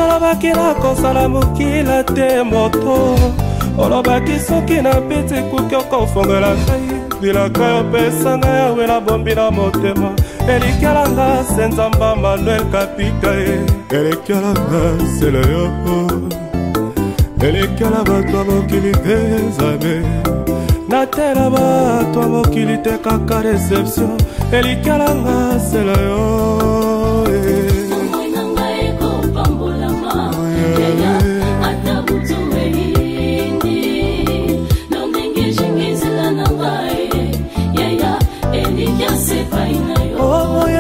Yolobaki nakosala mokila te moto olobaki soki nabeti kuki okofongola ngai bilaka yo pesa ngai yawe nabombi na motema elikya na nga se nzamba manuel kapita ye elikya na nga sela yo elikya na bato ya mokili te nzambe natela bato ya mokili te kaka reception elikya na nga sela yo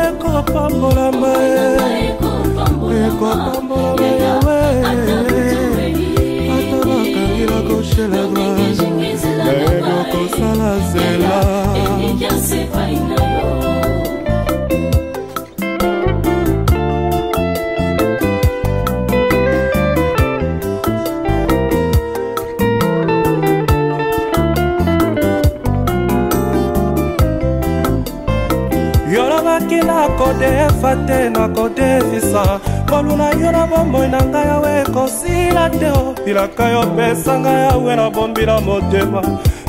ekopambolama ekopambolama yawe ata bakangi na gauche la droite nayebi okosala nzela. Yolobaki nakodefa te nakodefisa ngolu na yo na bomoi na ngai yawe ekosila te o bilaka yo pesa ngai yawe nabombi na motema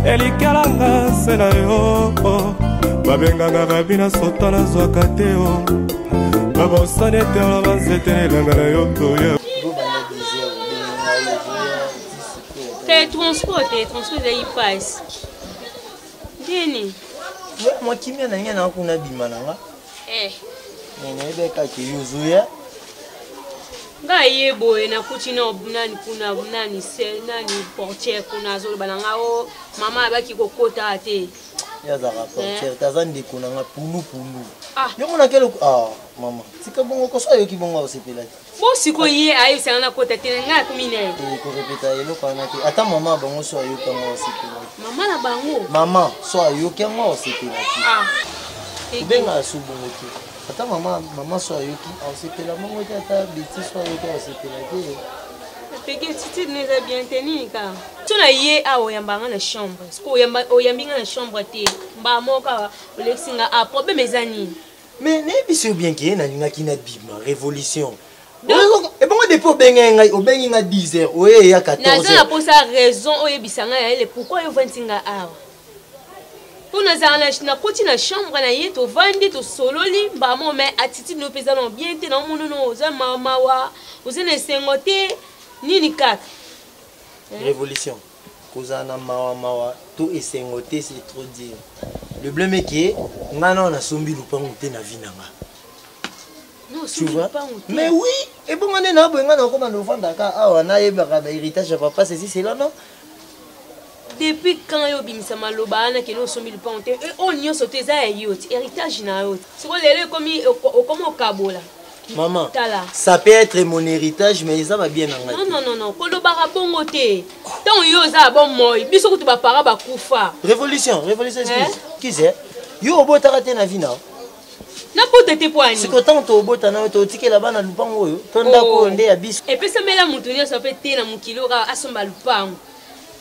elikya na nga se na yo babenganga rabi na soto nazwaka te o babosani ete oloba nzete na elanga na yo toya te transport te transport ezali pasi ndeni mwa kimia na ngai na kuna bima na nga eh. Nayebi kaka yo ozoya. Ngai ye boye nakuti na nani kuna nani se nani portière kuna azoloba na ngai o mama abaki kokota te. Ye azalaka portière te, aza ndeko na nga pulupulu. Ah. Yo monaka eloko ah mama tika bongo koso ayoki bongo akosepela te. Bo sikoyo ye ayebisa nga nakota te, ngai akomi na ye. Te korepeta eloko wana te, ata mama ya bango so ayoki yango akosepela te. Mama na bango? Mama so ayoki yango akosepela te. Ah. Kobengaka so bongo te, ata mama mama so ayoki akosepela bongo te, ata beti so ayoki akosepela te. Peki attitude no eza bien te nini kaka so na ye awa oyamba nga na chambre siko oyambi nga na chambre te mbala moko kaka olekisi nga a problème eza nini? Mais nayebisi yo bien ke nalingaki nabima révolution ebongo depuis obengaki ngai obengi ngai 10 heures oye eya 14 naza na posa raison oyebisa ngai yayele pourquoi yo ovandisi ngai awa mpo nazala nakoti na chambre na ye tovandi tosololi mbamo mais attitude no mpe eza na bien te naomona no oza mawa oza na esengo te nini kaka révolution kozala na mawa mawa to esengo te c'est trop dire le blème est que nga nao nasombi lupangu te na vie na nga. Tu vois? Mais oui, ebongo nde na boye nga nakoma nofandaka awa nayebaka ba héritage ya papa ceci cela non. Depuis quand yo obimisa maloba wana kende osombi lupango te e oyo nyonso te eza ya yo te héritage na yo te sikoyo lelo ekomi okomi okabola. Maman, tala. Ça peut être mon héritage, mais ça va bien en Non, non, non, non. Kolobaka bongo te. Tant yo oza bon moi, biso kutu ba para ba kufa. Révolution, révolution, excuse. Qui c'est? Yo obotaka te na vie na. Nabota te po ani? Siko tant to obota na to tikela bana lupango oyo, to ndako oyo nde ya biso. Epesamela mutu nyonso pe te na mokili oyo kaka asomba lupango.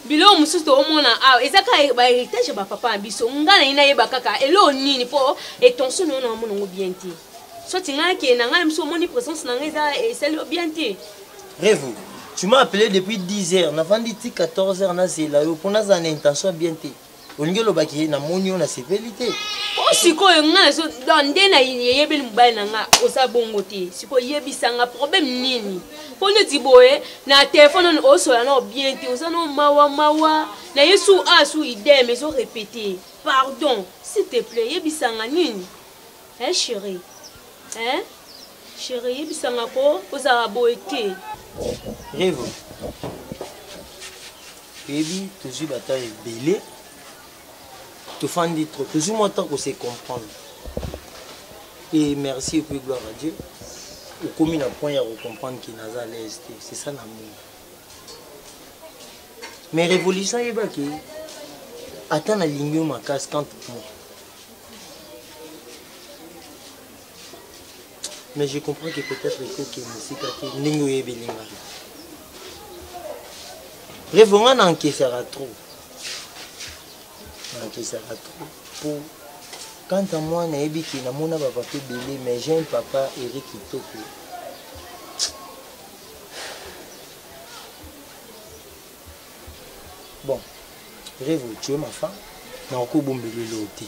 Biloko mosusu toomona awa eza kaka ba héritage ya ba papa na biso. Nga na ye nayeba kaka eloko nini po etension na yo na omona yango bien te. Soit nga nakende na nga na biso omoni présence na nga eza esali yo bien te. Revo, tu m'as appelé depuis 10 heures, navandi ti 14 heures nazela yo po nazala na intention bien te. Olingi oloba ke namoni yo nasepeli te. Po sikoyo nga nazo donc nde na yeyebeli mobali na nga oza bongo te. Sikoyo yebisa nga problème nini? Po neti boye na téléphone nanu osola nao bien te, oza nao mawa mawa na ye su a su idem ezo répéter. Pardon, s'il te plaît, yebisa nga nini? Hein chérie? Hein? Chérie, yebisa nga ko ozala boye te. Revo. Toyebi tozwi ba temps ebele tofandi trop tozwi mwa temps ko se comprendre et merci et puis gloire à Dieu okomi na point ya ko comprendre que naza à l'aise te c'est ça l'amour mais révolution yebaki ata nalingi yo makasi quant à moi mais je comprends que peut-être ekokende mosika te ndenge oyebeli ngai revo ngai na encaissaka trop na encaissaka trop po quant à moi nayebi ke namona bapapa ebele mais j'ai un papa Eric Kitoko. Bon, Revo, tu es ma femme, nakobombela eloko te.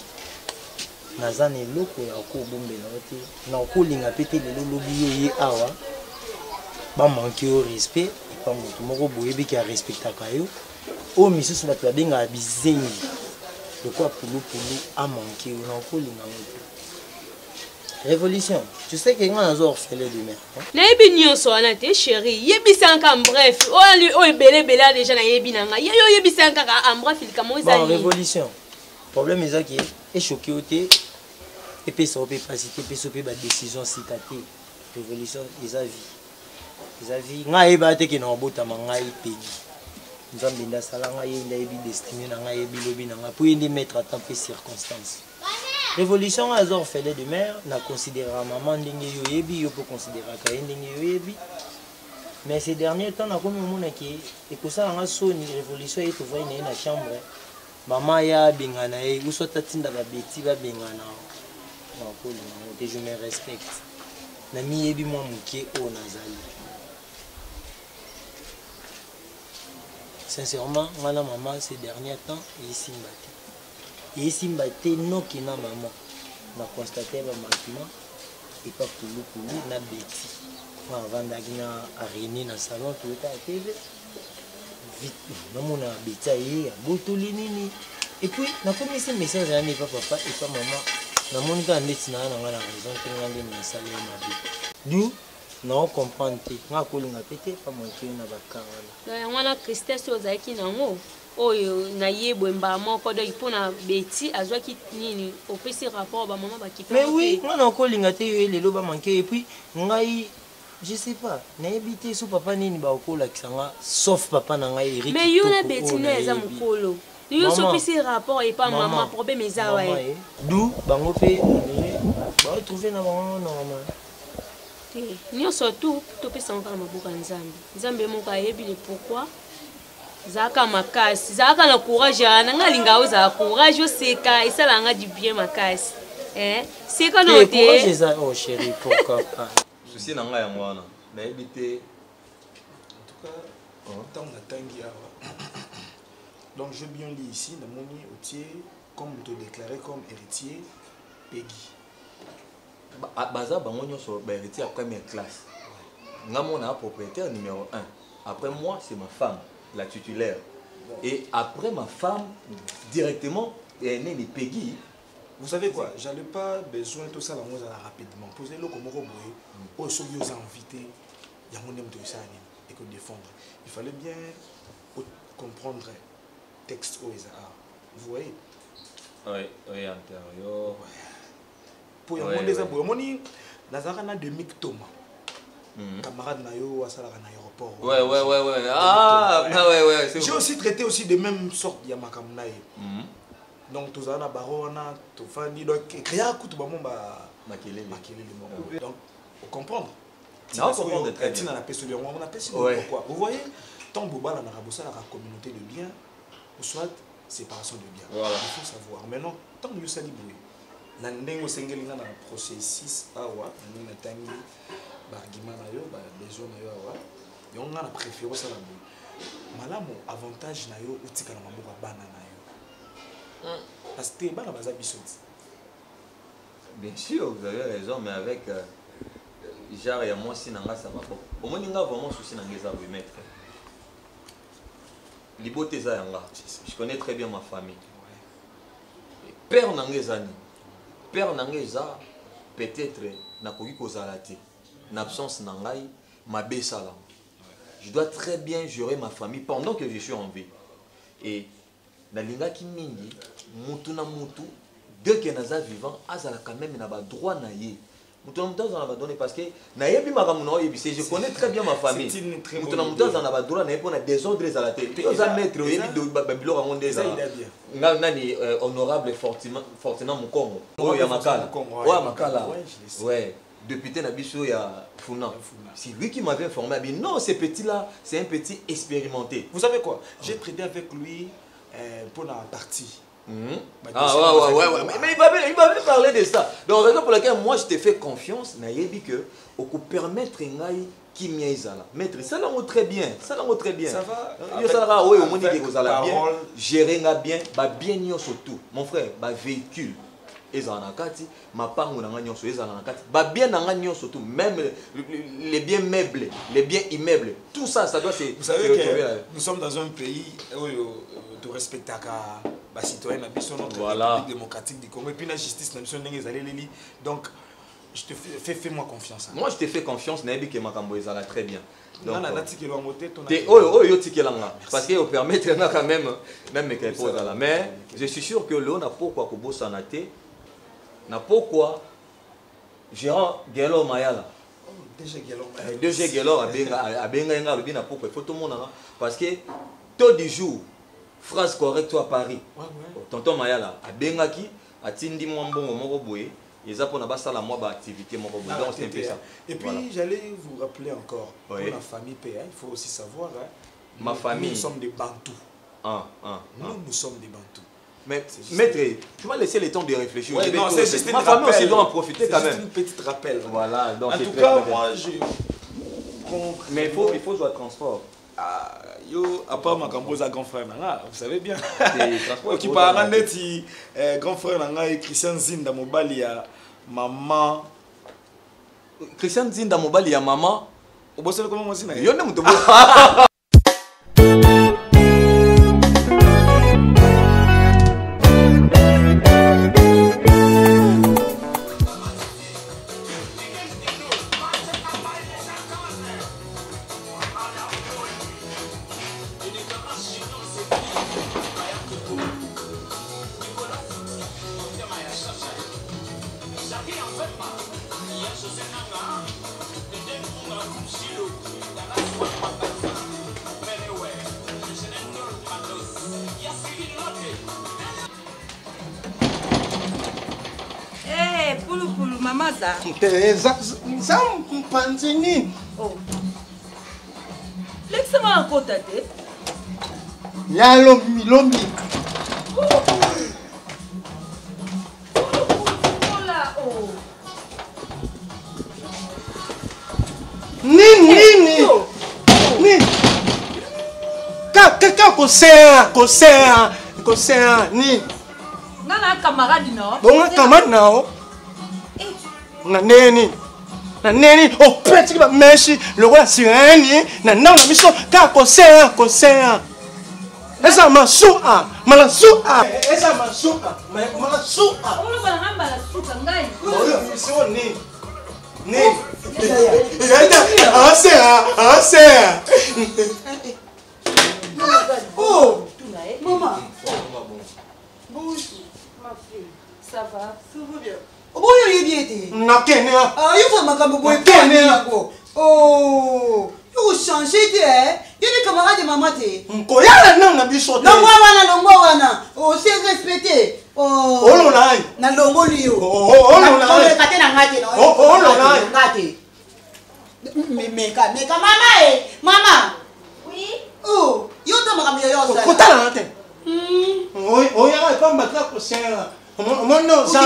Naza na eloko ya kobombela yo te. Nakolinga mpe te lelo lobi yo ye awa bamanke yo respect epa moto moko boyebi ke arespectaka yo oyo misusu bato babengaka bizengi lokola pulupulu amanke yo nakolinga yango te. Révolution, tu sais que nga nazo orphelin de mère. Nayebi nyonso wana te chéri, yebisa nga en bref. Oyo oyo ebele ebele déjà nayebi na nga. Ye yo yebisa nga kaka en bref likambo eza Bon, révolution. Problème eza ke echoqué yo te, epesa yo mpe pasi te, epesa yo mpe ba décision sika te. Révolution eza vie. Eza vie. Nga ayeba te ke na obotama ngai pegi. Nzambe nde asala ngai, ye nde ayebi destinée na ngai, ayebi lobi na ngai. Po ye nde maître à temps mpe circonstance. Révolution nga aza orphelin de mère, na considérera maman ndenge yo oyebi, yo mpe considéraka ye ndenge yo oyebi. Mais ces derniers temps nakomi omona ke ekosala nga soni révolution ye tovandi na ye na chambre, maman ya abengana ye ou soit atinda babeti babengana nakolinga yango te, je me respecte, namiyebi mwa moke oyo nazali. Sincèrement nga na maman ces derniers temps esimba te. Esimba te noki na maman na constate ba manquement epa pulupulu na Betty nga avandaki na René na salon toyota ya TV vite namona Betty aye abotoli nini et puis nakomisi message wana epa papa epa maman namoni kaka ndeti na nga na raison te nga nde nasali ye mabe du nao comprendre te nga akolinga pe te pa manque na baka wana yango wana tristesse oyo ozalaki nango oyo na ye boye mbala moko donc mpo na Betty azwaki nini opesi rapport ba mama bakipe mais oui nga na kolinga te yo lelo ba manque et puis ngai je sais pas nayebi te so papa nini bakolakisa nga sauf papa na ngai Eric mais yo na Betty nde eza mokolo yo so opesi rapport epa mama problème eza waye du bango mpe baotrouve na bango normal te nyonso tout topesa yango kaka maboko ya Nzambe. Nzambe moko ayebi le pourquoi. Zalaka makasi, zalaka na courage wana. Nga alinga ozala courage, oseka, esala nga du bien makasi. Eh, seka no te. Courage eza oh chérie, pourquoi pas. Souci na nga yango wana. Nayebi te. En tout cas, ntango natangi awa. Donc je bien lu ici, namoni otie comme te déclarer comme héritier Peggy. Baza bango nyonso ba héritier ya première classe. Nga mona propriétaire numéro 1. Après moi, c'est ma femme, la titulaire. Et après ma femme, directement, est née Peggy. Vous savez quoi, j'allais pas besoin de tout ça là rapidement. Poser le comme boye, oh ceux qui ont invité, il y a mon de ça et que défendre. Il fallait bien comprendre texte au Vous voyez? Oui, oui, antérieur. Po yango nde eza boye omoni nazalaka na Demic Thomas camarade na yo asalaka na aéroport. Ouais, ouais, ouais, ouais. Ah, ah, ouais, ouais, c'est J'ai aussi traité aussi de même sorte ya makambo na ye. Donc tozala na baro wana tofandi donc créa kutu bango ba makelele makelele moko. Donc comprendre. Na comprendre très bien. Tina na peso yango na pesi pourquoi. Vous voyez tant bobala na rabosala la communauté de biens ou soit séparation de biens. Voilà. Il faut savoir. Maintenant tant yo sali boye na ndenge osengeli nga na processus awa na ndenge natangi baargument na yo ba besoin na yo awa yango nga na préféré osala boye malamu avantage na yo otika na maboko ya bana na yo parce que bana baza biso ti. Bien sûr, vous avez raison, mais avec genre ya mwasi na nga ça va pas. Omoni nga vraiment souci na nga eza boye maître. Libote eza ya nga. Je connais très bien ma famille. Père na nga eza nini? Père na nga eza peut-être nakoki kozala te. Na absence na ngai mabe esalama. Je dois très bien gérer ma famille pendant que je suis en vie. Et nalingaki mingi mutu na mutu dès que naza vivant azala quand même na ba droit na ye. Mutu na mutu azala na ba droit parce que nayebi makambo na oyebisi, je connais très bien ma famille. C'est une très Mutu bonne na mutu idée. azala na ba droit na ye mpona désordre ezala te. Te, Yo oza eza- maître, oyebi eza- ba biloko yango nde eza ezala. idée bien. Nga nani honorable Fortunat Mukongo. Oyo ya Honorable Makala. Fortunat Mukongo, Oyo ya ouais. Makala. Ouais, je le sais. Ouais. Député na biso ya Funa. Funa. C'est lui qui m'avait informé. Il a dit non, ce petit-là, c'est un petit expérimenté. Vous savez quoi? J'ai traité avec lui pour la partie. Bah, Ah, dossier ouais, dans ouais, sa ouais, vie. ouais. Mais il m'avait parlé de ça. Donc, raison pour laquelle moi, je t'ai fait confiance, nayebi que, au coup, permettre ngai Kimia ezala. Maître, sala yango très bien. Sala yango très bien. Ça va Yo salaka oyo omoni avec ke kozala bien. parole. Gérer nga bien, ba bien nyonso tout. Mon frère, ba véhicule ezala na kati, mapango na nga nyonso ezala na kati, ba bien na nga nyonso tout, même les biens meubles, les biens immeubles, tout ça, ça doit se Vous savez se retrouver là. que nous sommes dans un pays où tu respectes ba citoyen na biso, notre Voilà. République démocratique du Congo, et puis la justice na biso ndenge ezali leli. Donc je te fais, fais-moi confiance. Moi je te fais confiance, nayebi ke makambo ezala très bien. Donc, Nana natikeli yango te, to te nakeli. oyo oyo yo tikelanga parce que opermettre nga quand même même meka epo ozala, mais je suis sûr que leo na pokwa kobosana te, na pokwa gérant Gelor Mayala. Oh, DG Gelor Mayala. DG Gelor abenga abenga nga, alobi na pokwa il faut tomonana parce que taux du jour phrase correcte à Paris. Ouais, ouais. Tonton Mayala abengaki, atindi mwa mbongo moko boye eza mpona basala mwa baactivité moko boye. Ah, Donc c'est un peu TTA. ça. Et puis Voilà. j'allais vous rappeler encore, Oui. pour la famille P, hein, il faut aussi savoir, hein, Ma nous, famille. nous sommes des Bantous. Un, un, Nous, un. nous sommes des Bantous. Mais C'est juste maître, tu m'as laissé le temps de réfléchir. Ouais, Je vais non, tout c'est respecter. juste une Ma famille aussi rappel. doit en profiter C'est quand juste même. une petite rappel. Voilà, donc En c'est tout très, cas, très bien. moi, je prends. Mais il faut jouer à transport. Ah, yo, à part makambo eza grand frère na nga, vous savez bien. C'est transport. Okipaka nga neti grand frère na ngai Christian Zinda, mobali ya mama. Christian Zinda, mobali ya mama. Obosani koma mwasi na ye? Yo nde moto. Eh, pulupulu mama za. Za mpanzi nini? Oh. Lekisa nga nakota te. Ya lombi lombi. Kola oh. Nini nini? Oh. Nini? Ka ka ka kosea kosea kosea nini? Nga na camarade no. Bonga camarade na o. Na neni? Na neni? Opetiki ba meshi lokola sirène na ndako na biso kaka kosea kosea. Eza masua malasua. Eza masua malasua. Oloba na nga mbala suka ngai. Oyo sio nini? Nini? Asea asea. Oh. Maman. Bonjour ma fille. Ça va? Ça va bien. Oboyo oyebi ete. Nakene. Ah, yo fa makambo boye Nakene. yango. Oh, yo changer te eh. Yo ni camarade mama te. Koyala nanga biso te. Longwa wana, longwa wana. Oh, c'est respecté. Oh. Olola ai. Na longoli yo. Oh, olola ai. Koleka te na nga te na. Oh, olola ai. Nga te. Meka, meka mama eh. Mama. Oui. Oh, yo ta makambo ya yo osala. Kotala na te. Oyo oyaka epamba kaka kosela. Omoni oza.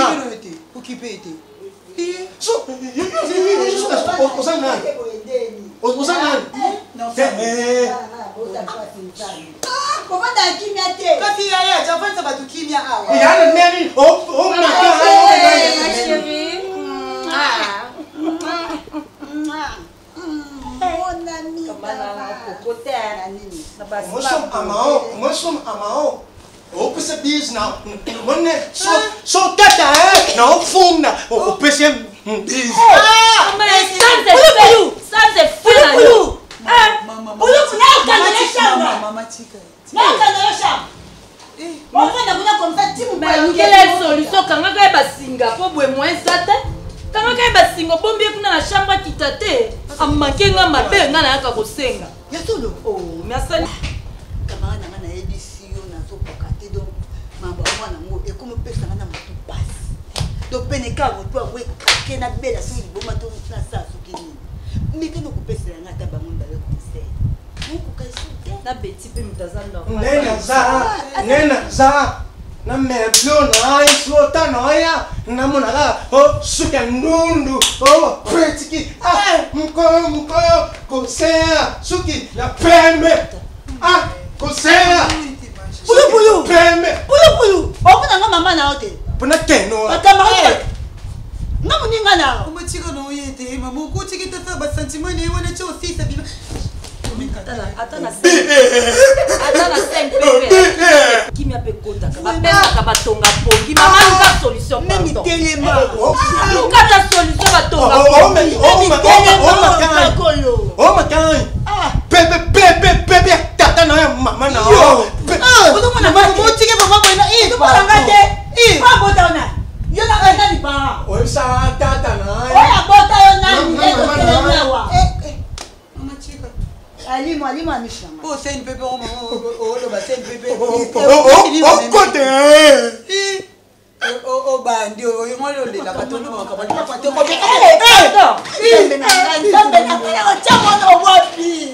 Okipe te. So, oza nani? Oza nani? Kovanda kimia te. Kasi yaya, javandisa bato kimia awa. Yana nani? Omaka. Ma chérie. Mon ami. Mosom amao, mosom amao. Opesa bis na mone so so tata eh na ofunda opesa bis. Ah, mais ça c'est fait. Ça c'est fait na yo. Pulu Mama tika. Quelle solution kangaka ye basinga po boye moyen eza te kangaka ye basinga obombi ye kuna na chambre akita te amanke nga mabe nga nayaka kosenga Ya solo. Oh, mais asali Camarade na nga nayebisi yo nazokoka te donc mambo ya mwana yango ekomi opesanga na motu pasi donc pene kaka motu yango ekake nabela soki liboma to nasala soki nini mekani okopesela nga ata bango mibale conseil okoka esu te na beti mpe moto aza normal Nena za, nena za. Namela bilo na ye sota na ya namona kaka o suki ya ndundu o petiki mokolo mokolo kosea suki ya pembe ah kosea pulupulu pembe pulupulu omona nga mama na yo te mpona keno bacamarade nga moninga na yo omatika na oye te mama okotiki tata basentiment na ye wana ti osisa bino ata na 5 pp kimia mpe ekotaka bapesaka batonga pongi mama luka solution pardon luka ta solution batonga omakai pepe pepe pepe ya tata na yo ya mama na yo otike mama boye na ozomona te abota yo nani yo na nani para oyebisaka tata na oyo abota yo nani etotelemi awa alimo alimo amisha o cnpp oloba cnpp okote obandi oyongoli olelaka tolobaka nzambe na ngai nzambe na ngai otya mwana wapi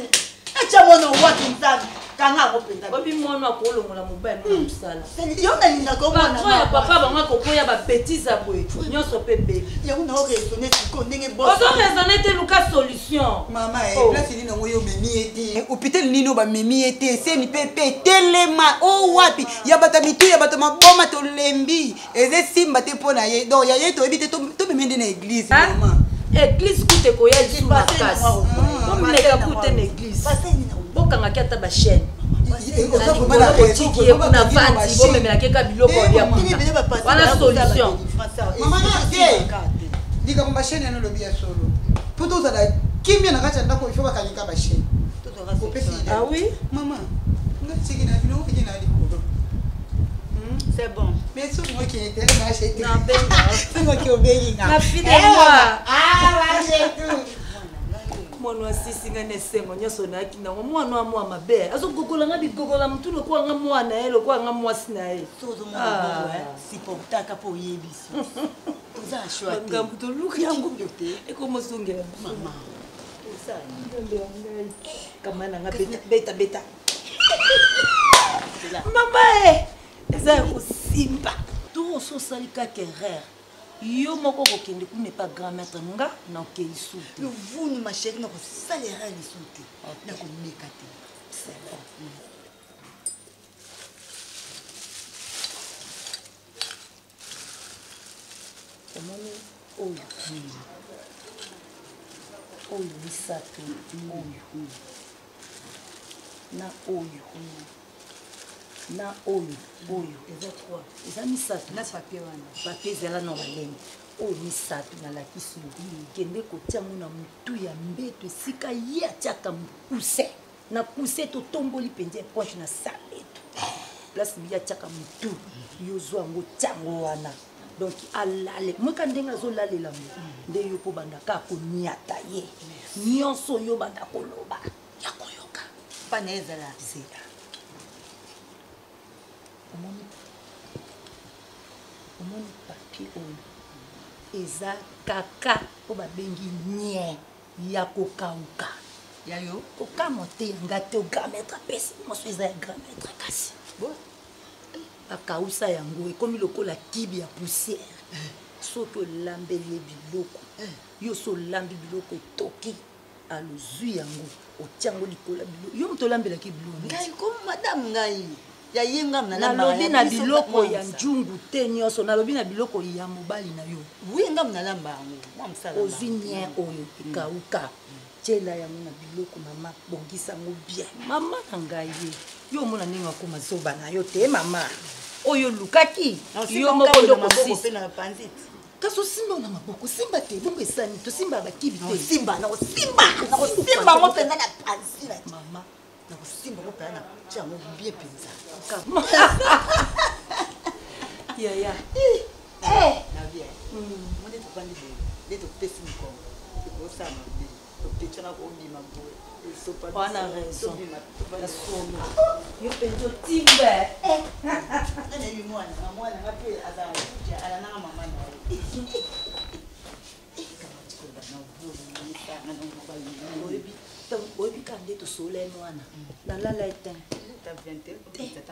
atya mwana wapi nzambe kanga yango mpenza obi mwana akolongola mobali na mosala yo nalingaka patron ya papa bango akokoya babetise ya boye nyonso mpe bebi yango na oraisonne sikoyo ndenge ozo raisonne te luka solution mama place nini yango yo omemi ye te hôpital nini oyo bamemi ye te seni mpe mpe telema o wapi ya bato ya mitu ya bato maboma tolembi eza esimba te mpo na ye donc ya ye toyebi te tomemi nde na église mama église kuta ekoya lisu makasi bomeka kuta na église bokangaki ata bachaîne botiki ye kuna vandi bomemelaki ka biloko ya kuna wana solution likambo bachaîne yana olobi ya solo mpo tozala kimia na kati ya ndako ifo bakangika bachaîne opesi ah oui mama nga tiki na bino okende na likolo C'est bon. Mais soki okende te na acheté. Soki obengi nga. Ma fille de moi. Ah, ma chérie. Mwana asisi nga na esengo nyonso nayaki nango mwana wa mwa mabe azogogola nga bigogola motu lokola nga mwana ye lokola nga mwasi na ye supportaka mpo oyebisi oza na choix te makambo toluka yango te ekomosongela mama ngai kama na nga beta beta beta mama e eza ya kosimba tour oso osali kaka erreur yo moko okokende kuna epa grand maître nga na okei su te luvunu ma chérie nakosala erreur lisusu te nakomeka te c'est bon. Omoni oyo oyo misato oyo na oyo na oyo oyo eza 3 eza misato na papier wana papier ezala na balenge oyo misato nalakisi yo kende kotia yango na motu ya mbeto esika ye atiaka mokuse na kuse totomboli mpenza eponge na sa mbeto place biye atiaka motu yo zwa yango tia yango wana donc alale moka ndenge azolalela ngo nde yo mpo banda kaka koniata ye nyonso oyo banda koloba ya koyoka pana ezala zela omoni omoni papier oyo eza kaka oyo babengi nie ya kokauka ya yo kokamwa te yanga te grand maître apesi moso eza ya grand maître kasi bakausa yango ekomi lokola kibi ya poussière soki olambeli ye biloko yo so olambi biloko etoki alozwi yango otia yango likolo ya biloko yo moto olambelaki biloko ngai komi madame ngai ya ye ngam nalobi na biloko ya njungu te nyonso nalobi na biloko ya mobali na yo wi ngam nalamba yango mwa mosala ozwi nien oyo ekauka tiela yango na biloko mama bongisa yango bien mama na ngai ye yo omona ndenge akoma zoba na yo te mama oyo olukaki yo moko nde okosisa kasi osimba na maboko simba te bongo esani tosimba bakibi te simba nakosimba nakosimba yango mpenza na panzi mama nakosimba yango mpenza na tia yango bien mpenza yaya na bien mo nde tofandi boye nde topesi mokongo ekosala mabe topetiana kobima boye wana raison ya solo yo mpenza otimba nayebi mwana mwana nga mpe azala alandanga mama na ye oyebi kaka nde tosolola ye mwana nalala ye te. Te,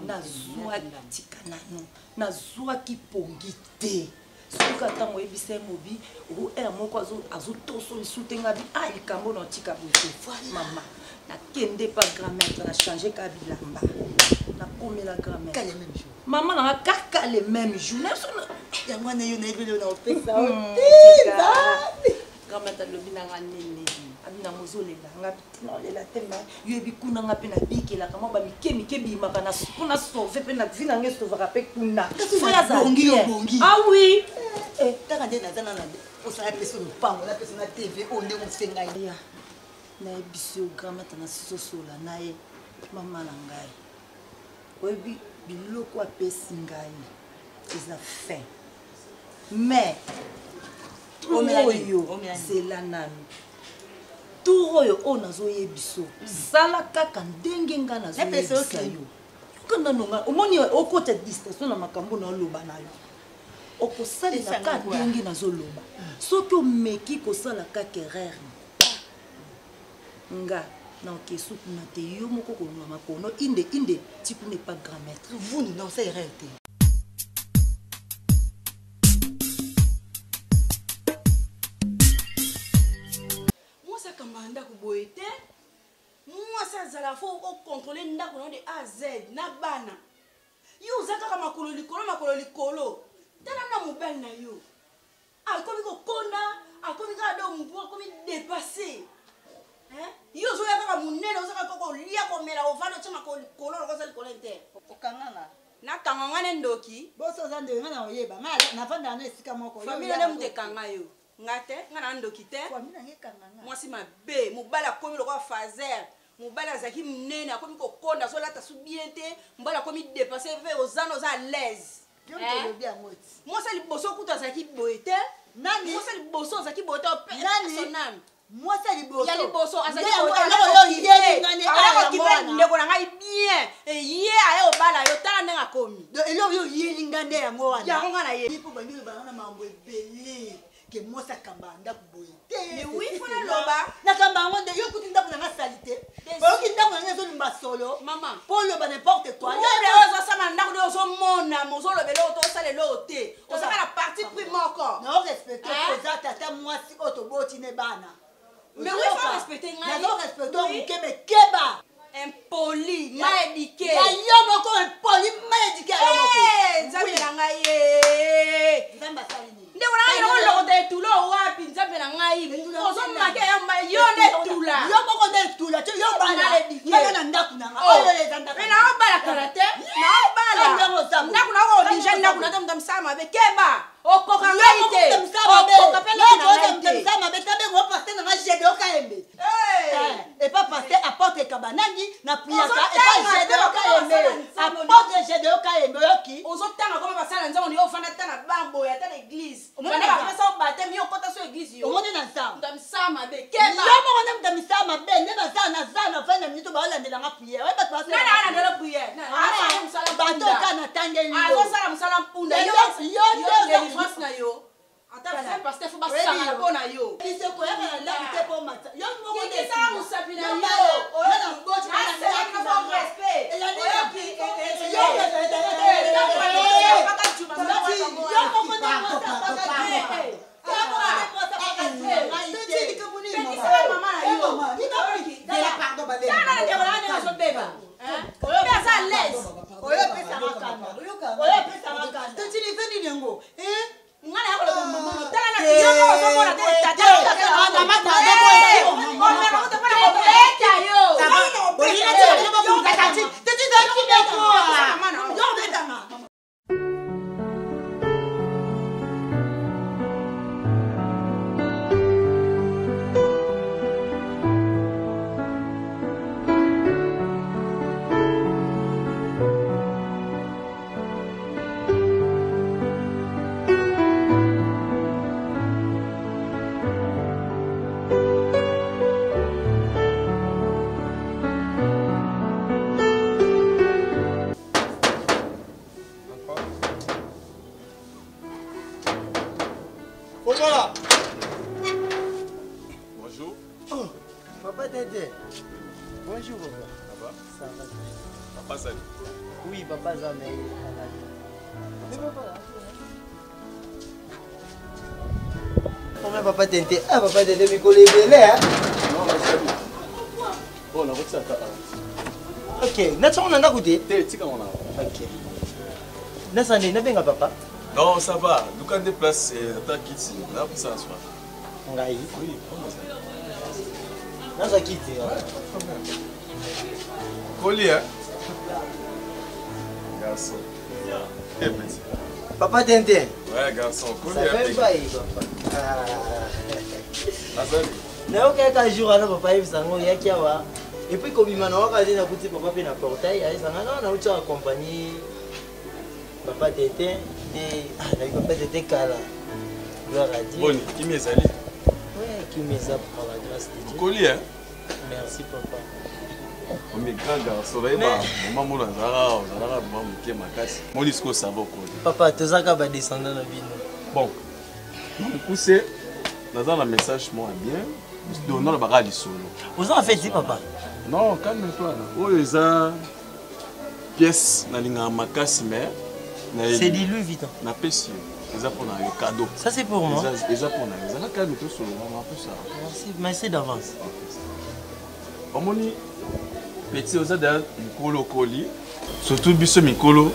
nazwaki tika nano nazwaki pongi te soki ntango oyebisa ye mobi ere moko azotoso lisu te nga bi a likambo na otika boye te mama nakende pa grand maître na change ka bilamba nakomela grand maître mama nanga kaka le même jour yango wana yo nayebi eloko na kopesa grand maître alobi nanga nini abi nango ozolela nga naolela te ma yo yebi kuna nga mpe nabikelaka mwa bamike mike ebimaka na mpo na sauve mpe na vi na nga esauvaka mpe kuna foyazabongi ah oui eh, eh, kaka nde naza nana posa napesa lopango napesa na tv oyo ndenge osengai ya nayebisi yo grand maître nasisosola na ye mama na ngai oyebi biloko apesi ngai eza fin mais oyo zela nanu tour oyo oyo nazoyebiso sala kaka ndenge ngai nazoyebisa yo yoka nano ngai omoni okota distraction na makambo na oloba na yo okosalela kaka ndenge nazoloba soki omeki kosala kaka erreur nga na okesu kuna te yo moko kolunga makono inde inde ti kuna epa grand maître vunu na osala erreur te. Mwasi akambaka ndako boye te. Mwasi azala fo ocontrole ndako na yo de A à Z na bana. Yo oza kaka makolo likolo makolo likolo. Tala na mobali na yo. Akomi kokonda, akomi kaka do mutu akomi depasse. Hein? Yo ozoya kaka munene, oza kaka kolia komela ovanda otie makolo likolo lokola oza likolo inter. Okanganga. Nakanga nga ne ndoki. Boso oza ndoki nga na oyeba. Nga navandaka na esika moko. Famille nde mutu ekanga yo. Nga te, nga na ndoki te. Famille na nga ekanga nga. Mwasi mabe, mobali akomi lokola fazer. Mobali azalaki munene, akomi kokonda, azolata su bien te. Mobali akomi depasse, ve oza na oza à l'aise. Yo moto olobi yango ti. Mwasi ya liboso kutu azalaki boye te. Nani? Mwasi ya liboso azalaki boye te. Nani? Mwasi ya liboso. Ya liboso azalaki Nde boye te. yango oyo oyeli nga nde awa yango Akokipe wana. ndeko na ngai bien. Ye aye obala yo tala ndenge akomi. Donc eloko oyo oyeli nga nde yango wana. Yango nga na ye. Mpo bandi olobaka na makambo ebele ke mwasi akambaka ndako boye te. Mais oui, faut naloba. Nakamba yango nde yo okuti ndako na nga salite. Oyoki ndako na nga ezolimba solo. Mama. Mpo oloba n'importe quoi. Oyo ozosala na ndako nde ozomona, ozoloba eloko te, osala eloko te. Ozaka na parti pris moko. Na respecte oza tata mwasi oyo toboti ne bana. Mais oui, faut respecter ngai. Nazo respecte moke mais keba. Impoli, mal éduqué. Ya yo moko impoli, mal éduqué ya yo moko. Eh, Nzambe na ngai ye. Nzambe asali nini? Ndeko na ngai eloko lokota etula wapi Nzambe na ngai. Ozomake ya mba yo nde etula. Yo moko nde etula, tu yo bala. Yo na ndako na ngai. Oyo eza ndako. Mais na obala kala te. Na obala. Ndako na ko oblige ndako na te mutu misala mabe keba. Okoka ngai te. Okoka pe leki na ngai te. Misala mabe tabengo pasteur na ngai Gedeon Kayembe. Epa pasteur apôtre Kabanangi na priaka epa Gedeon Kayembe. Apôtre Gedeon Kayembe oyoki. Ozotanga koma basala nzambe yo ofanda ata na bambo ya ata na église. Omoni na bapesa yo baptême yo okota so église yo. Omoni na nzambe. Mutu ya misala mabe keba. Yo moko nde mutu ya misala mabe nde baza na za na vanda minute baolandela nga prière. Oye bato basala. Nani alandela prière? Asala mosala mpunda. Bato kaka natangeli yo. Azosala mosala mpunda. Yo yo délivrance na yo. Ata vrai pasteur faut basangana mpo na yo. Biso koyaka na ndako te mpo mata. Yo moko nde Kikisaka mosapi na yo. Oyo na mboti na Naselaki ndako na na respect. Elandi Oyoki, yo yo moko nde mwasi apaka te. Yo moko nde mwasi apaka te. Pekisaka mama na yo. Tala na ndeko na nga ndenge azobeba. Oyo aza à l'aise. Oyo opesaka kanda. Oyo opesaka kanda. Nga na yakoloba mama no. Tala na yo moko ozomona te tata. Omema kutu mpona kobeta yo. Mama na yo. Voilà. Bonjour. Oh, papa Tete. Bonjour, papa. Ça va? Ça va. Papa Zali. Oui, papa Zali. Combien papa tente Ah, papa tente, mikolo ebele, hein Non, nazali. Bon, nakotisa ata awa. Ok, natia na ndako te Te, tika ngo na Ok. Nasala nini nabenga papa Non, ça va. Luka nde place eh, ata kiti. Napesa na soir. Ngai. Oui, comment ça Nazwa kiti. Koli, hein Garçon. Eh, petit. Papa tente. Ouais, garçon. Koli, Ça hein, fait petit. bail, papa. Ah. Azali. nayokaka jour wana papa ayebisa ngo oyaki awa epuis kobima na waka nde nakuti papa mpe na portail ayebisanga no nauti accompagne papa tete nde ah, nayebi papa tete kala gloire à Dieu Boni, kimi ezali. ouais kimi eza par la grâce de Dieu Koli, hein merci papa Omi grand garçon, nayeba mama mona azalaka ozalaka mama moke makasi. Moni sikoyo ça va okoli. papa tozaka badescendant na bino Bon, na mokuse naza na message moko ya bien donc nalobaka lisolo. Oza en fait papa Non, calme toi. Oyo eza pièce nalingaka makasi mais nayebi. C'est du Louis Vuitton. Napesi yo. Eza mpona yo cadeau. Ça c'est pour moi. Eza eza mpona yo. Ezala calme tosolola mpe ça. Merci, merci d'avance. Omoni petit oza deja mikolo okoli surtout biso mikolo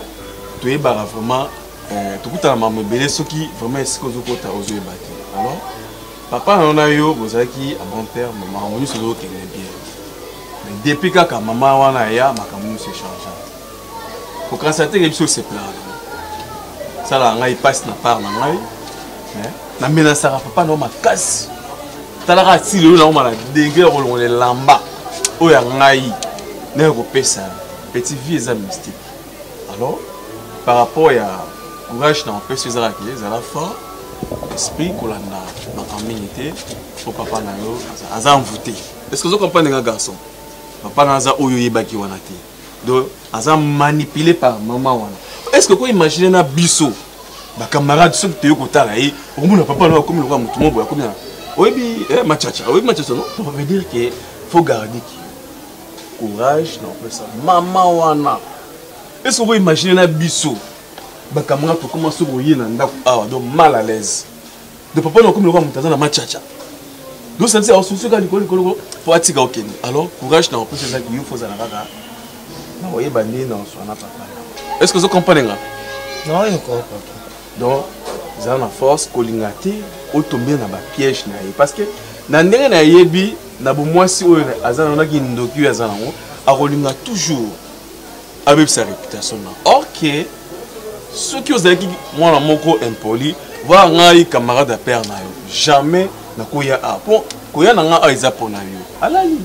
toyebaka vraiment eh, tokutana makambo ebele soki vraiment esika ozokota ozoyeba te alors papa na yo na yo bozalaki à bon terme makambo nyonso ezokende bien mais depuis kaka mama wana aya makambo nyonso echangea kokanisa teke biso osepelaka nango salaka ngai mpasi na part na ngai mais namenasaka papa na yo makasi talaka ti lelo naoma na degre ya kolongola elamba oyo ya ngai ndenge kopesa petit vie eza mystique alors par rapport ya courage na opesi ezalaki ezala fort esprit kolanda makambo mingi te po papa na yo aza envoûté est ce que ozo comprendre nga garçon papa na aza oyo oyebaki wana te donc aza manipulé par mama wana est ce que okoimagine na biso bacamarade soki toye kotala ye okomona papa na akomi lokola motu moko boye akomi na oyebi eh, machacha oyebi machacha non donc veut dire que faut garder ki courage na opesa mama wana est ce que okoimagine na biso bacamarade tokoma soki oye na ndako awa donc mal à l'aise donc papa na akomi lokola moto aza na machacha donc santi aosusuka likolo likolo po atika okende alors courage na opesa ezaki yo fo ozala kaka na oyeba nde na oswana papa est ce que ozo comprendre nga naoyoka papa donc ezala na force kolinga te otombe na bapiège na ye parce que na ndenge nayebi na bomwasi oyo aza nango naki ndoki oyo aza nango akolinga toujours abebisa réputation na or ke soki ozalaki mwana moko impoli voir ngai camarade ya père na yo jamais nakoya a po koya na ngai awa eza mpo na yo alali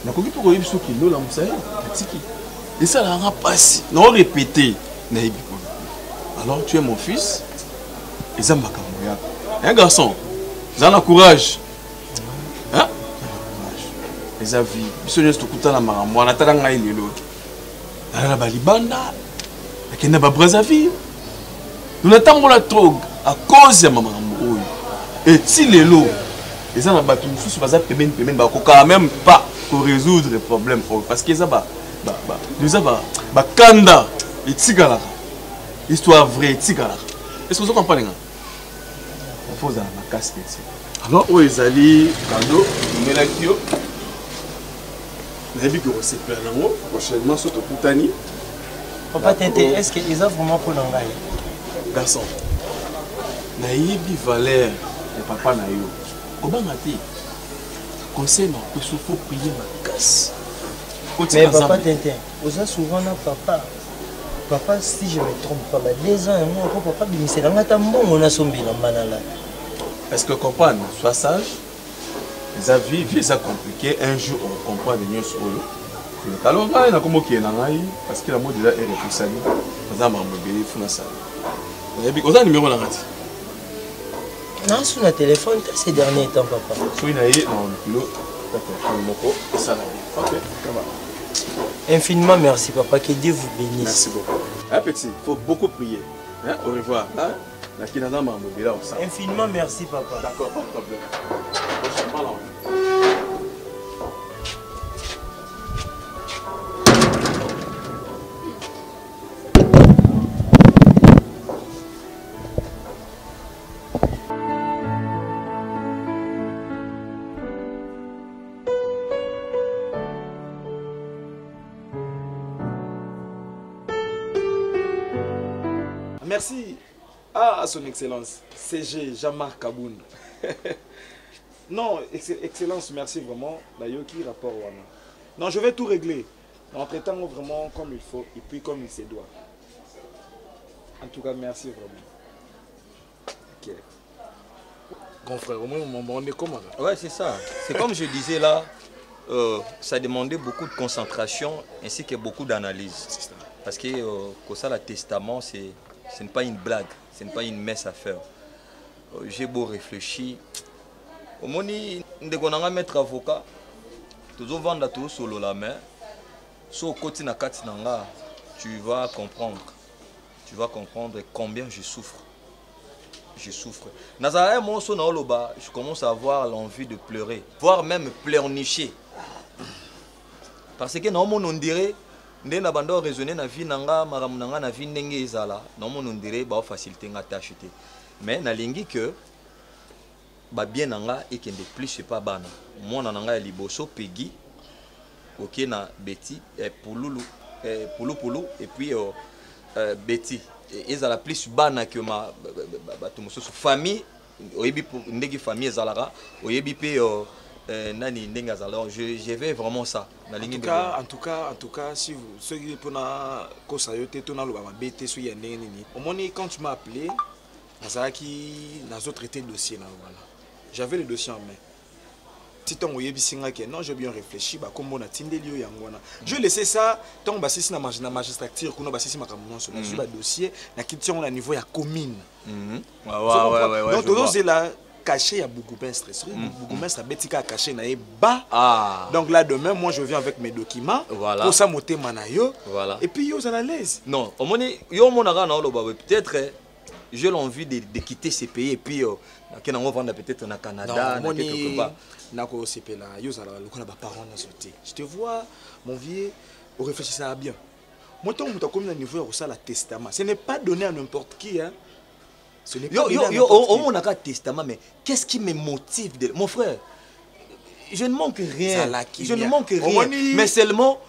nakoki mpe koyebi soki nolamusa ye atiki esalaka nga mpasi naorepete nayebi koloba alors tu es mon fils eza makambo yako un garçon eza na courage Hein? Courage. eza vie biso nyonso tokutana makambo wana tala ngai lelo nalala balibanda nakenda babrazzaville natambola trop à cause ya makambo oyo eti lelo eza na bato mosusu baza pembeni pembeni bakokaka même pas korésoudre problème oyo parce que eza eza bakanda etikalaka histoire vraie etikalaka est ce que ozo comprendre nga faut ozala makasi peti alors oyo ezali cadeau omelaki yo nayebi ke kosepela nango prochainement so tokutani papa tete est ce que eza vraiment mpo na ngai garçon nayebi valeur ya papa na yo kobanga te conseil na opesi faut prier makasi mais papa tintin oza souvent na papa papa si je me trompe pas ba deux ans yango ako papa abimisela nga ata mbongo nasombela mba nalata est ce que comprendre sois sage eza vie vie eza compliqué un jour ocomprendre nyonso oyo alors ngai nakoma okende na ngai parce que yango deja ere epusani naza makambo ebele funa sala nayebi oza numero na nga ti nasu na telefone te ces derniers temps papa soki na ye na likolo na telefone moko esala bien ok ça va infiniment merci papa que dieu vous bénisse merci beaucoup hein petit faut beaucoup prier hein au revoir hein naki naza makambo ebele akosala infiniment merci papa d'accord pas de problème prochainement là. Merci ah, à son excellence, CG Jean-Marc Kabound. non, excellence, merci vraiment. Nayoki, rapport wana. Non, je vais tout régler. En traitant vraiment comme il faut et puis comme il se doit. En tout cas, merci vraiment. Ok. Grand frère, au moins, on est comment là Ouais, c'est ça. C'est comme je disais là, euh, ça demandait beaucoup de concentration ainsi que beaucoup d'analyse. Parce que euh, ça, le testament, c'est, ce n'est pas une blague, ce n'est pas une messe à faire. Euh, j'ai beau réfléchir. omoni ndeko na nga maître avocat tozovanda tozosolola mais so okoti na kati na nga tu vas comprendre tu vas comprendre combien je souffre je souffre nazala ye moko so naoloba je commence à avoir l'envie de pleurer voire même pleurnicher parce que naomona ondire nde na banda oraisonne na vie na nga makambo na nga na vie ndenge ezala naomona ondire baofacilite nga tâche te mais nalingi que babien na nga ekende plus epa bana mwana na nga ya liboso pegi oke na betty eh, pululu eh, pulupulu et puis euh, euh, betty ezala plus bana que ma bato mosusu famille oyebi ndenge famille ezalaka oyebi mpe euh, euh, nani ndenge azala je, je vais vraiment ça nalingi en tout cas en tout cas en tout cas si vous soki mpona kosa yo te to naloba mabe te soki ya ndenge nini omoni quand tu m'as appelé nazalaki nazo traiter dossier na wana j'avais le dossier en main ti ntango oyebisi nga ke non j'ai bien réfléchi bakombo natindeli yo yango wana je laissé ça ntango basisi na, na magistrature kuna basisi makambo nyonso nazwi mhm. badossier nakiti yango na niveau ya commune mhm. donc tozozela cachet ya bourgmestre soki mm. bourgmestre abeti kaka cachet na ye ba ah. donc là demain moi je viens avec mes documents voilà. posa motema na yo voilà. et puis yo ozala l'aise non omoni yo omonaka na oloba peut-être j'ai l'envie de, de quitter ce pays et puis euh, nakende yango vanda peut-être na canada na quelque part nakosepela yo ozala lokola baparent nyonso te je te vois mon vieux oréfléchissaka bien moi ntango moto akomi na niveau ya kosala testament ce n'est pas donné à n'importe qui hein. Ce n'est pas yo, yo, yo, omonaka testament mais qu'est-ce qui me motive de... mon frère je ne manque rien je ne manque rien mais seulement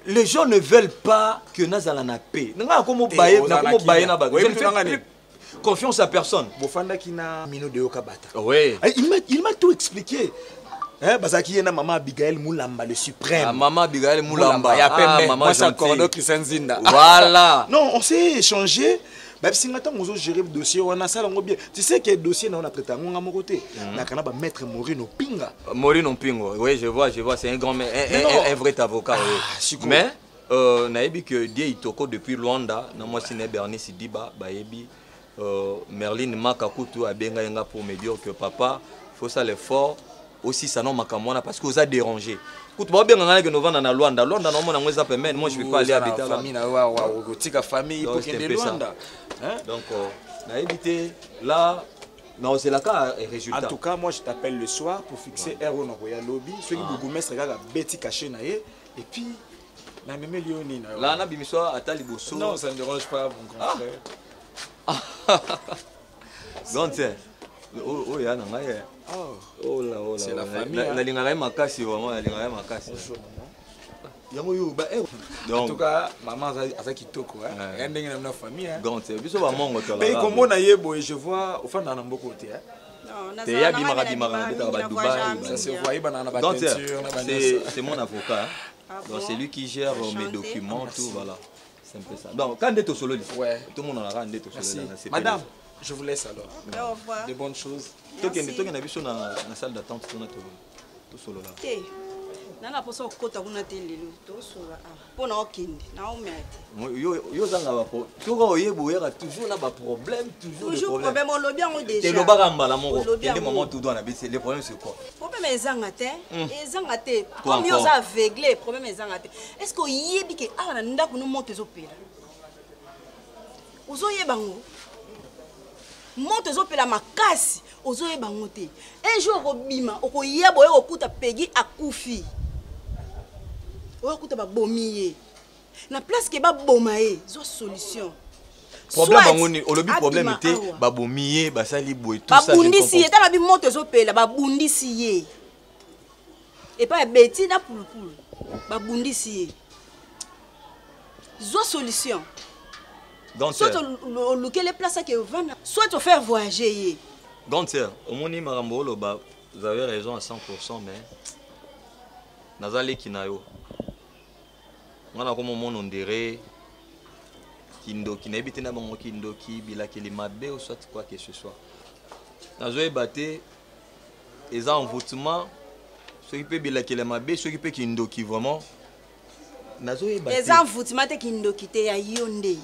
les gens ne veulent pas que nazala na paix nga nakomobaye nakomobaye na bato je ne fais plus confiance à personne bofandaki na mino de yoka bata oui eh, il m'a il m'a tout expliqué Eh, bazalaki ye na mama abigail mulamba le suprême ah, mama abigail mulamba ya pembe ah, mwasi ya cordo christian nzinda voilà non on s'est échangé bayebisi nga ntango ozogere dossier wana asala yango bien tu sais que dossier na yo na traite yango nga moko te mhm. nakana bamaître morino pinga morino pingo oui je vois je vois c'est un grand un, un, un vrai avocat ah, oui. mais euh, nayebi que die itoko depuis luanda na mwasi na ye bernice diba bayebi euh, merline maka kutu abengai nga pour me dire que papa faut ça l'effort osisa no makambo wana parce que oza déranger kutu baobenga ngai nakende ovanda na luanda luanda naomona yango eza pembeni moi je peux pas aller habiter famille na yo awa okotika famille po kende luanda donc euh, nayebi te là naozelaka résultat en tout cas moi je t'appelle le soir pour fixer heure oyo nakoya lobi soki ah. bourgmestre kaka beti cachet na ye et puis namemeli yo nini la nabimiso ata liboso non ça ne dérange pas mon grand ah. frère grand frère oyo ya na ngai oh. oh nalingaka ye makasi vraiment nalingaka ye makasi yango yo ba eh, en tout cas maman aza kitoko ya ndenge na bino famille grand biso bamongo tolmpe komona ye boye je vois ofandaka na mboka te te ye abimaka bimaka nabetaka badubai c'est mon avocat ah donc c'est lui qui gère mes documents tout voilà C'est un peu ça. Donc, quand tu solo, ouais. tout le monde en a tout Madame, je vous laisse alors. Au revoir. De bonnes choses. Tokende, tokende biso na na salle d'attente tona to to solo là. Te. nana mposa okota kuna te lelo tosola awa mpo na okende naomela te yo yo ozanga ba toka oyeba oyaka toujours na ba problème toujours toujours problème olobi yango déjà elobaka mbala moko kende maman tout doit na bisi le problème c'est quoi problème ezanga te hmm. ezanga te comme yo oza aveugle problème ezanga te est ce que oyebi ke awa na ndako no moto ezopela ozoyeba yango moto ezopela makasi ozoyeba yango te un jour okobima okoyeba oye kokuta pegi akufi oye kokuta babomi ye na place ke baboma ye zwa solution problème yango nini olobi problème te babomi ye basali boye babundisi ye tala bi moto ezopela babundisi ye epai ya beti na pulupulu babundisi ye zwa solution. Soit olukele place ake ovanda, soit ofaire voyager ye. Grande sœur, omoni makambo oloba, vous avez raison à 100%, mais naza leki na yo. Nga nakoma omona ondire kindoki, nayebi te na bango kindoki, bilakeli mabe ou soit quoi que ce soit. Nazoyeba te eza envoûtement, soki mpe bilakeli ya mabe, soki mpe kindoki vraiment. Nazoyeba te. Eza envoûtement te, kindoki te, ya yo nde.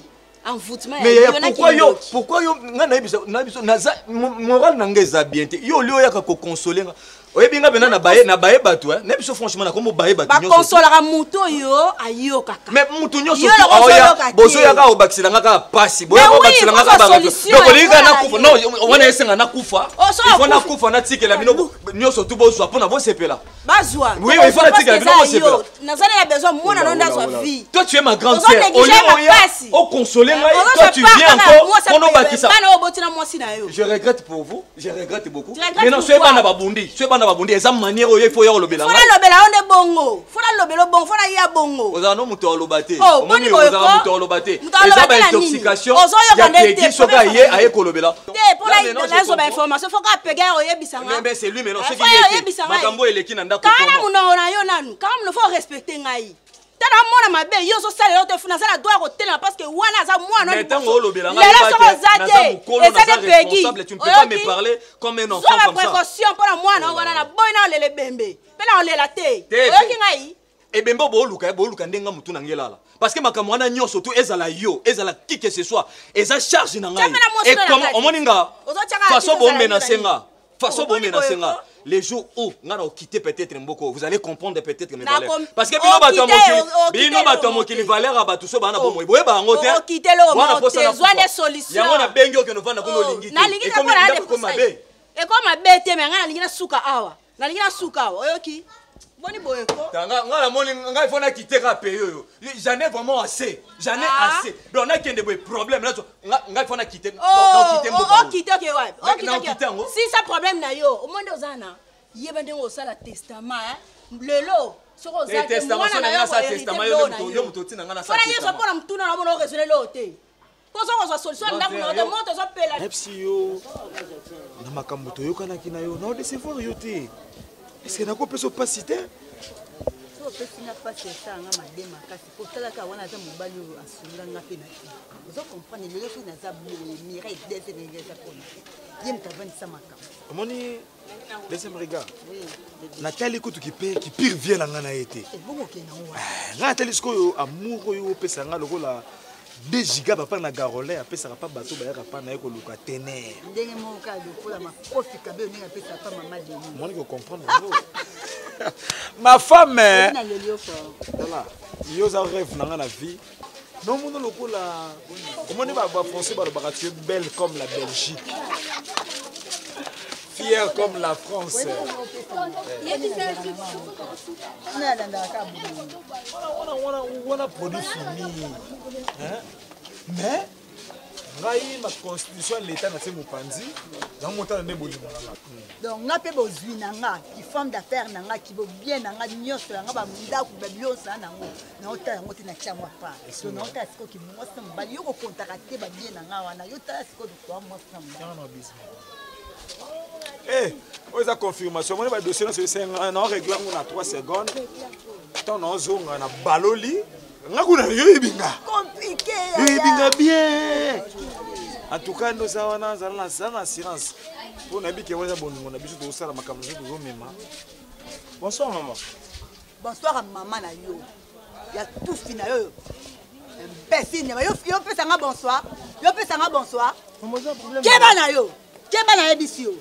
Envoûtement ya Mais yaya, yo na pourquoi yo kindoki. Pourquoi yo nga nayebisa na biso naza moral na nga eza bien te. Yo oli oyaka kokonsole nga, oyebi nga mpena na baye na baye bato, eh, na biso franchement nakomo baye bato nyonso. Bakonsolaka moto oyo ayokaka. Mais mutu nyonso Yo tu loko aoya ozoyoka te. bozoyaka obakisela nga kaka pasi, Mais boyaka oui, obakisela nga faut kaka zwa ba- solution, donc olingi kaka ya nakufa yo. non wana esenga nakufa. Oh, so il faut akufi. nakufa natikela bino nyonso tu bozwa mpona bosepela. Bazwa. Oui, oui, il faut natikela bino bosepela. Naza na besoin mwana no nde azwa vie. Toi, tu es ma grande Ozo sœur. négliger Au lieu ma oya, pasi. o consoler ngai, Ozo toi se tu viens part kaka encore mwasi pour bakisa. bana oyo oboti na mwasi na yo. Je regrette pour vous, je regrette beaucoup. Tu regrettes Maintenant, pourquoi? soyez bana babundi, soyez bana babundi, eza manière oyo il faut ya olobela Fo ngai. nalobela yo nde bongo, fo nalobela yo bongo, fo naya bongo. Ozala no moto aloba te. Oh, Omoni boni boye ozala ko? moto aloba te. Moto aloba Eza ba te na nini? intoxication. Ozoyoka Ya nde te, Peggy soki problème aye famille. aye kolobela. Te mpo Là, maintenant, je nazwa comprends. bainformation, fo kaka pega ya oyebisa nga. Mais c'est lui maintenant, Eh, ce fo qui ya est oyebisa ngai. makambo eleki na ndako. Kanga na comment? monoko na yo nanu, kanga monoko, fo respecte ngai. Tala mwana mabe yo ozosalela yo te, funa aza na droit ya kotelema parce que wana aza mwana Mais ntango olobela ngai, lelo yeba soki te, oza naza te, mokolo, eza naza te Peggy. responsable, tu ne peux pas me Oyoki? parler comme un enfant Zwa comme ça. baprécaution mpo na mwana wana, na boyi na olela ebembe mpe na olela te. Te, Oyoki ngai? Ebembe booluka ye, booluka ndenge nga motu na ngai elala, parce que makambo wana nyonso tu ezala yo, ezala qui que ce soit, eza charge na ngai. Tia mpe na mwasi Et na comment kati. omoni nga Ozotiaka façon kati ozala bomenase yo na nga, façon Oh, boni bomenase boye nga ko? les jours où nga na okite peut-être mboko, vous allez comprendre peut-être mes Na valeurs, parce que bino bato ya okite, mokili, okite bino bato ya eloko mokili te. valeur ya bato so bana bomoi boyeba yango te. Okite eloko Wana moko posa te, na zwa kufa. nde solution. Yango nabengi okende ovanda kuna Oh, olingi te. nalingi te Ekomi mpo na ndako ekomi mabe. Ekomi mabe te, me ngai nalingi nasuka awa, nalingi nasuka awa, oyoki? Boni boye ko? Ta, nga namoni ngai faut nakite kaka pays oyo. J'en ai vraiment assez, j'en ai Ah. assez. Donc nakende boye problème nazo ngai faut nakite. Oh, Nakite mboka oyo. okite oke wapi? Okite Na oke okite yango. Si sa problème na yo, omoni nde oza na yeba ndenge osala testament, hein? Lelo soki oza Eh, te, testament, mwana so na na yo nga sa akoherite testament, yo biloko nde na moto- yo. yo moto otina nga na sa Mpona nyonso, testament. mpona motuna na omona oraisonne lelo te, mpo soki kozwa solution na ndako na yo te, moto ozopela. Nayebisi yo na makambo toyokanaki na yo, na odecevoir yo te. Est-ce nakopesa mpasi te? So opesi nga mpasi, esala nga mabe makasi, po talaka wana aza mobali oyo asunga nga mpe na te. Ozo comprendre? Lelo soki naza boye, Mireille deuxième ndenge eza mpona ye moto avandisa makambo. Omoni deuxième regard. Oui. Natali kutu kipe kipire vie na ngai na ye te. Ebongo okende yango wana. Ngai natali sikoyo amour oyo opesa ngai lokola 2 giga papa na garolin apesaka pa bato bayaka pa na ye koluka tener. Ndenge moko kaka lokola makofi kabe ndenge apesaka pa mama Deni. Omoni kocomprendre yango, ma femme, eh. Na leli yo fort. Tala, yo oza rêve na ngai na vie nomona lokola omoni bafrançais balobaka: tu es belle comme la Belgique, fière comme la France. Nalandaka kaka bolingo. Wana wana wana produit fini, hein? Mais ngai ma constitution ya l'état na se mopanzi yango motala nde bolingo na nga. Donc nga mpe bozwi na nga, kifemme d'affaire na nga, kibobien na nga nyonso yanga, bandako babiloko nango naotala yango te, natia mwa part. Donc naotala sikoyo kimwasi na mobali, yo kokontaka te babien na nga wana, yo tala sikoyo toa mwasi na mobali. Yanga na bisme. Eh, oyo eza confirmation. Omoni badossier nyonso esenga na oregle yango na 3 secondes. Ntango naozonga na baloli nga kuna, yo yebi nga. Compliqué. Yo yebi nga bien. En tout cas nde oza wana, zala na assurance mpo nayebi ke eza bolingo na biso, tozosala makambo nyonso tozomema. Bonsoir, maman. Bonsoir a mama na yo ya tufi na yo, imbécile nyama. Yo pesanga bonsoir, yo pesanga bonsoir. Maman, oza problème? Keba na yo, keba, nayebisi yo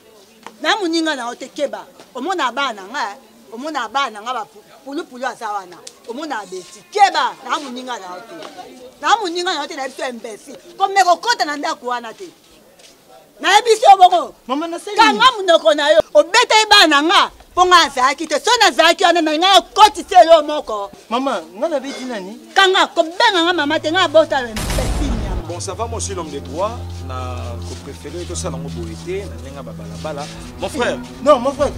na moninga na yo te. Keba, omona bana na nga, omona bana na nga bapulupulu aza wana, omona beti. Keba na moninga na yo te, na moninga na yo te, nayebi so imbécile. Komeka okota na ndako wana te, nayebisi yo bongo. Mama, nasali? Kanga monoko na yo. Obeta ye bana na nga mpo nga azalaki te. So nazalaki wana na ngai okotisa elo moko. Mama, nga nabeti nani? Kanga kobenga nga mama te, nga abota imbécile nyama. Bon, ça va, moi aussi l'homme de droit na kopréféré tosala yango boye te na ndenge ya babalabala, mon frère. Non, mon frère,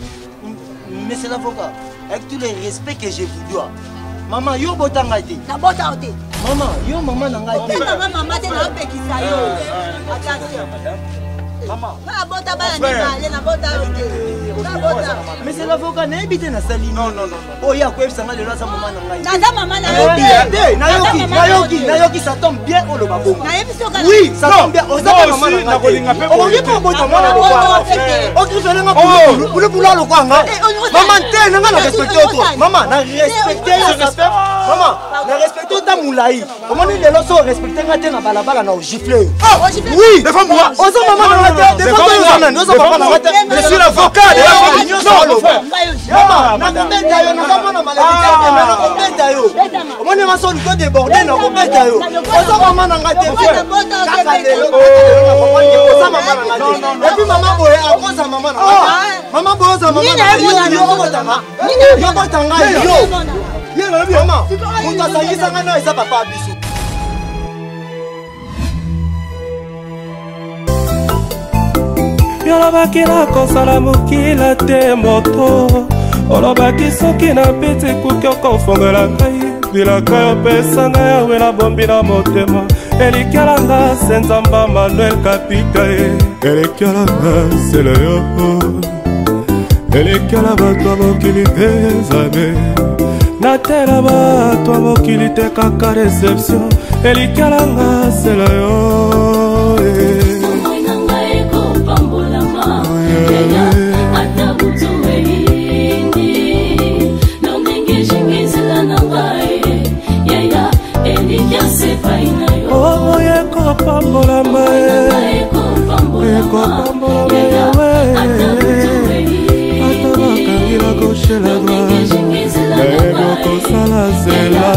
monsieur l'avocat, avec tout le respect que je vous dois, maman, yo botanga te. Nabota yo te. Mama, yo mama na ngai te. Mama, mama te napekisa yo. Attention. Mama. Nabota bana mibale, nabota yo te. Nabota. Mais c'est l'avocat, nayebi te nasali nini. Oyo akoyebisa ngai lelo aza mama na ngai. Naza mama na yo te. Nayoki, nayoki, nayoki, ça tombe bien oloba bongo. Nayebi soki Oui, ça tombe bien. Oza mpe mama na ngai te. Okoki mpe obota mwana lokola. Okrifelenga pulupulu alokola nga. Mama te, nanga na respecte yo trop. Mama, na respecte yo, respect. Mama, na respecte yo ta molai. Omoni lelo so respecte nga te na balabala na ogifle yo. Oui, oza mama na nga te. Défends-toi, oza nani? Oza papa na nga te. Je suis l'avocat de la famille. Non, mama, nakobeta yo, naza mwana maladi te, mais nakobeta yo. Omoni nga so olingi odéborde, nakobeta yo. Oza mama na nga te, frère. Kaka lelo, oza mama na nga te. Et puis mama boye akoza mama na nga te. Mama boye oza mama na nga te. Yo obotanga. Yo obotanga yo. Mama, moto asangisa nga na eza papa ya biso. Yolobaki nakosala mokila te moto, olobaki soki nabeti kuki okofongola ngai bilaka yo pesa ngai yawe nabombi na motema elikya na nga se Nzamba Manuel Kapika ye elikya na nga sela yo elikya na bato ya mokili te Nzambe natela bato ya mokili te kaka reception elikya na nga sela yo. Bomoi na ngai ekopambolama yaya ata butu eyindi na ndenge ejingi nzela na ngai yaya elikya sepai na yo. Bomoi ekopambolama ekopambolama yawe ata bakangi na gauche la droite nayebi okosala zela.